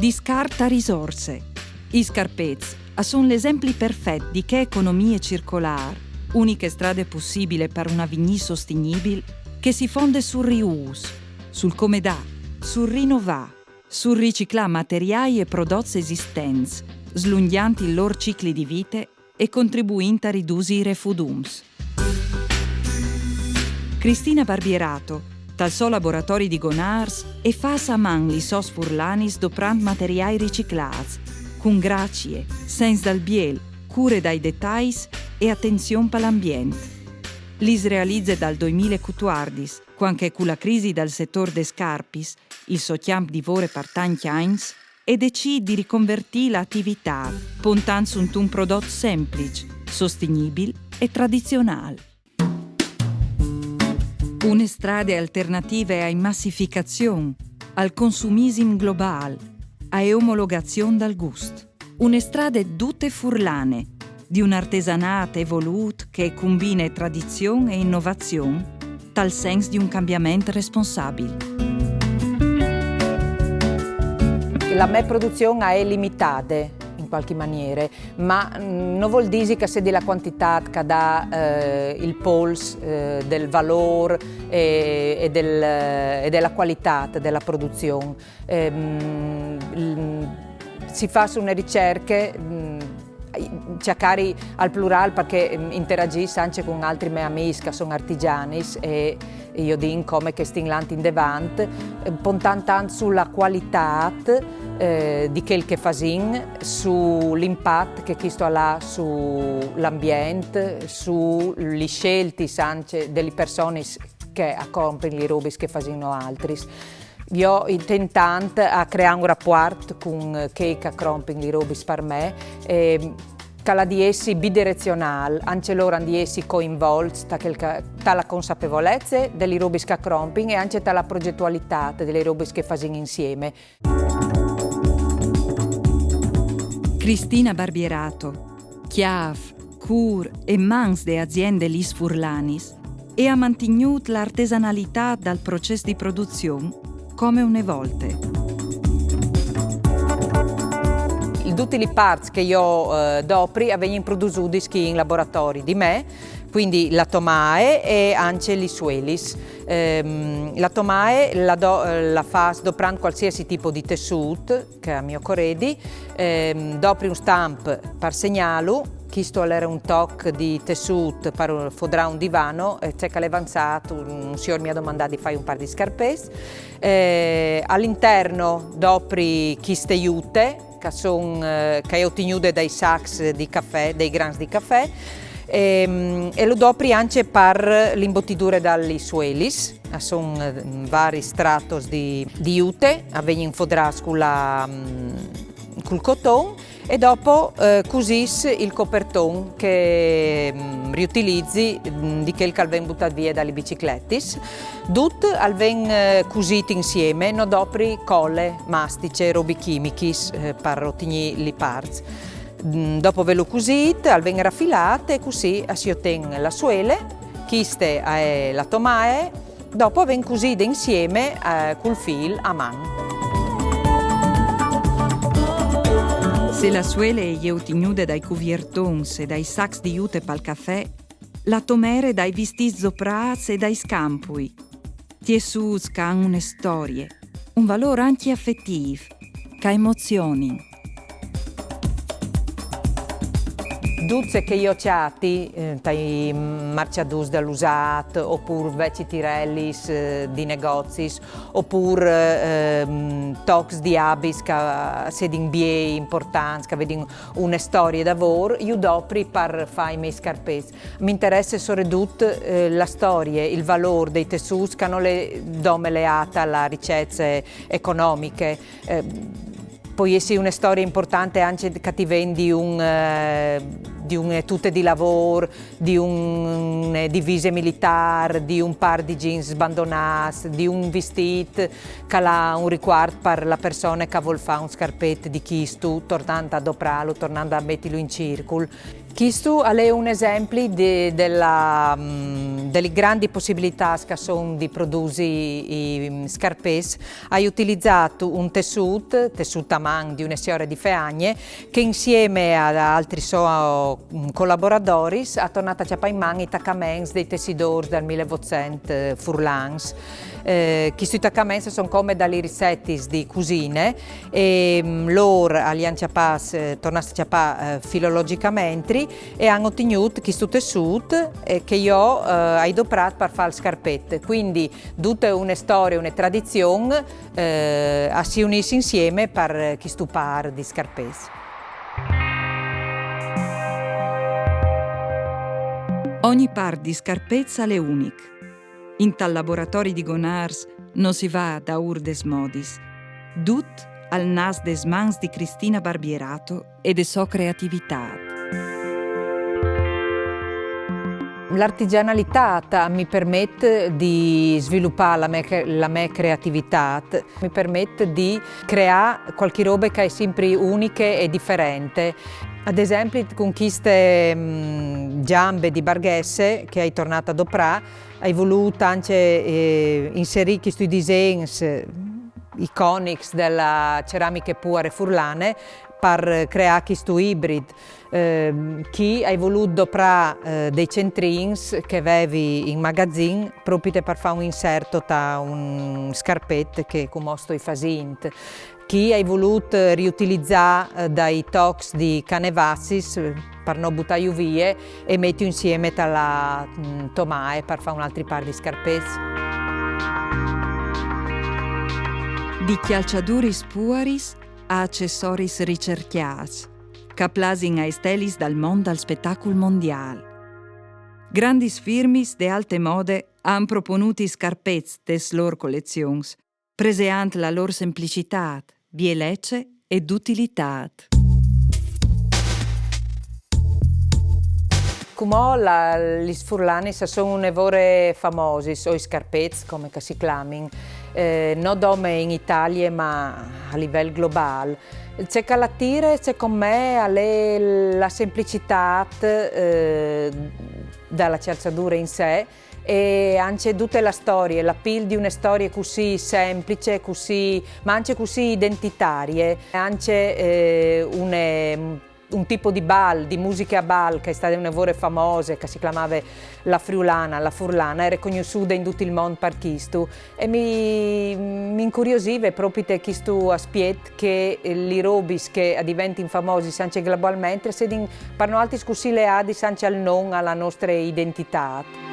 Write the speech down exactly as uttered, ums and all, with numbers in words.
Discart ta risorse. I scarpets a son l'esempli perfet di chê economie circolâr, uniche strade pussibile par un avignî sostignibil, che si fonde sul riûs, sul comedâ, sul rinovâ, sul riciclâ materiâi e prodots esistents, slungjant il lôr cicli di vite e contribuint a ridusi i refudums. Cristina Barbierato, tal so laboratori di Gonârs, e fâs a man lis sôs furlanis doprant materiâi riciclâts, cun gracie, sens dal biel, cure dai detais e atenzion pal ambient. Lis realize dal doi mil e cutuardis, cuant che cu la crisi dal setôr des scarpis, il so cjamp di vore par tancj agns, e decît di riconvertî la ativitât, pontant suntun prodot sempliç, sostignibil e tradizionâl. Une strade alternative ae massificazion, al consumisim globâl, ae omologazion dal gust. Une strade dute furlane, di un artesanât evolût che e combine tradizion e inovazion, tal sens di un cambiament responsabil. La mê produzion e je limitade, in cualchi maniere, ma no vûl dî che e sedi la cuantitât che e dà il pols dal valôr e de la cualitât de la produzion. Si fâs une ricerche, cjacari al plurâl parcè che o interagìs ancje cun altris meis amîs che a son artigjanis e o viodìn come che a stin lant indevant, pontant tant su la cualitât di chel che a fasin, su l'impat che chest al à su l'ambient, su lis sieltis ancje de lis personis che a crompin lis robis che a fasin noaltris. Jo o ten tant a creâ un rapuart cun chei che a crompin lis robis par me, che al à di jessi bidirezionâl, ancje lôr a àn di jessi coinvolts ta la consapevolece de lis robis che a crompin e ancje ta la progetualitât de lis robis che a fasin insiemi. Cristina Barbierato, cjâf, cûr e mans de aziende lis furlanis, e à mantignût la artesanalitât dal procès di produzion come une volte. Dutis lis parts che jo dopri a vegnin produsudis chi in laboratori di me, cuindi la tomae e ancje lis suelis. La tomae la fâs doprant cualsisei tipo di tessût, che a mi ocoredi, dopri un stamp par segnâlu. Chest al jere un toc di tessût par fodrâ un divan, e ce che al è vanzât, un siôr mi à domandât di fâi un pâr di scarpets. Al interno dopri cheste jute, che a son, che e je otignude dai sacs di cafè, dai grans di cafè, e lu dopri ancje par l'imbotidure da lis suelis. A son varis stratos di jute, a vegnin fodrâts cul coton e dopo cusìs il coperton che riutilizi di chel che al ven butât vie da lis bicicletis. Dut al ven cusît insiemi, no dopri cole, mastice, robis chimichis par otignî lis parts. Dopo vêlu cusît, al ven rafilât e cussì si oten la suele. Cheste e je la tomae. Dopo a ven cuside insiemi cul fîl a man. Se la suele e je otignude dai cuviertons e dai sacs di jute pal cafè, la tomere dai vistîts doprâts e dai scampui. Tessûts che a àn une storie, un valôr ancje afetîf, che a emozionin. Dut ce che jo cjati tai marcjadûts dal usât, opûr vecjis tirelis di negozis, opûr tocs di abits che a sedin biei, impuartants, che a vedin une storie davôr, ju dopri par fâ i miei scarpets. Mi interesse soredut la storie, il valôr dai tessûts che nol è dome leât a lis ricezis economicjis. Pol jessi une storie impuartante ancje che ti ven di un di une tute di lavôr, di une divise militâr, di un pâr di jeans sbandonâts, di un vistît che al à un ricuart par la persone che e vûl fâ un scarpet di chistu, tornant a doprâlu, tornant a metilu in circul. Chistu al è un esempli de, de la, mm, de lis grandis pussibilitâts che a son di produsi i, mm, scarpets. Ai utilizât un tessût, tessût a man di une siore di Feagne, che insiemi a, a altris sôs, mm, colaboradoris, a à tornât a cjapâ in man i tacaments dai tessidôrs dal mil e votcent, eh, furlans. Eh, chiscj tacaments a son come da lis ricetis di cusine, e, mm, lôr a lis àn cjapâts, eh, tornâts a cjapâ, eh, filologjichementri, e a àn otignût chest tessût, eh, che jo, eh, o ai doprât par fâ il scarpet. Cuindi dute une storie, une tradizion, eh, a si unìs insiemi par chest pâr di scarpets. Ogni pâr di scarpets al è unic. Intal laboratori di Gonârs no si va daûr des modis. Dut al nas des mans di Cristina Barbierato e de sô creativitât. L'artigianalitât mi permet di svilupâ la mê cre-, la mê creativitât, mi permet di creâ cualchi robe che e je simpri uniche e diferente. Ad esempli, cun cheste, mm, gjambe di barghesse che o ai tornât a doprâ, o ai volût ancje, eh, inserî chescj disens, eh, iconics de ceramiche puare furlane par creâ chest ibrid. Eh, chi o ai volût doprâ, eh, dai centrins che o vevi in magazin, propit par fâ un insert ta un scarpet che cumò o stoi fasint. Chi o ai volût riutilizâ, eh, dai tocs di canevassis, eh, par no butâju vie, e metiju insiemi ta la, mm, tomae par fâ un altri pâr di scarpets. Di cjalçaduris puaris a acessoris ricercjâts, che a plasin aes telis dal mont dal spetacul mondiâl. Grandis firmis de alte mode a àn proponût i scarpets tes lôr colezions, preseant la lôr semplicitât, bielece e dutilitât. Cumò la, lis furlanis a son une vore famosis, o i scarpets, come che si clamin, eh, no dome in Italie, ma a livel globâl. Ce che al atire, secont me, al è la semplicitât, eh, de cjalçadure in se, e ancje dute la storie, l'apîl di une storie cussì semplice, cussì, ma ancje cussì identitarie, ancje, eh, une, un tipo di bal, di musiche a bal, che e je stade une vore famose, che si clamave la friulana, la furlana, e je recognossude in dut il mont par chistu. E mi, mi incuriosive propit chest aspiet che, eh, lis robis che a diventin famosis ancje globalmentri, a sedin par noaltris cussì leadis ancje al non, a la nestre identitât.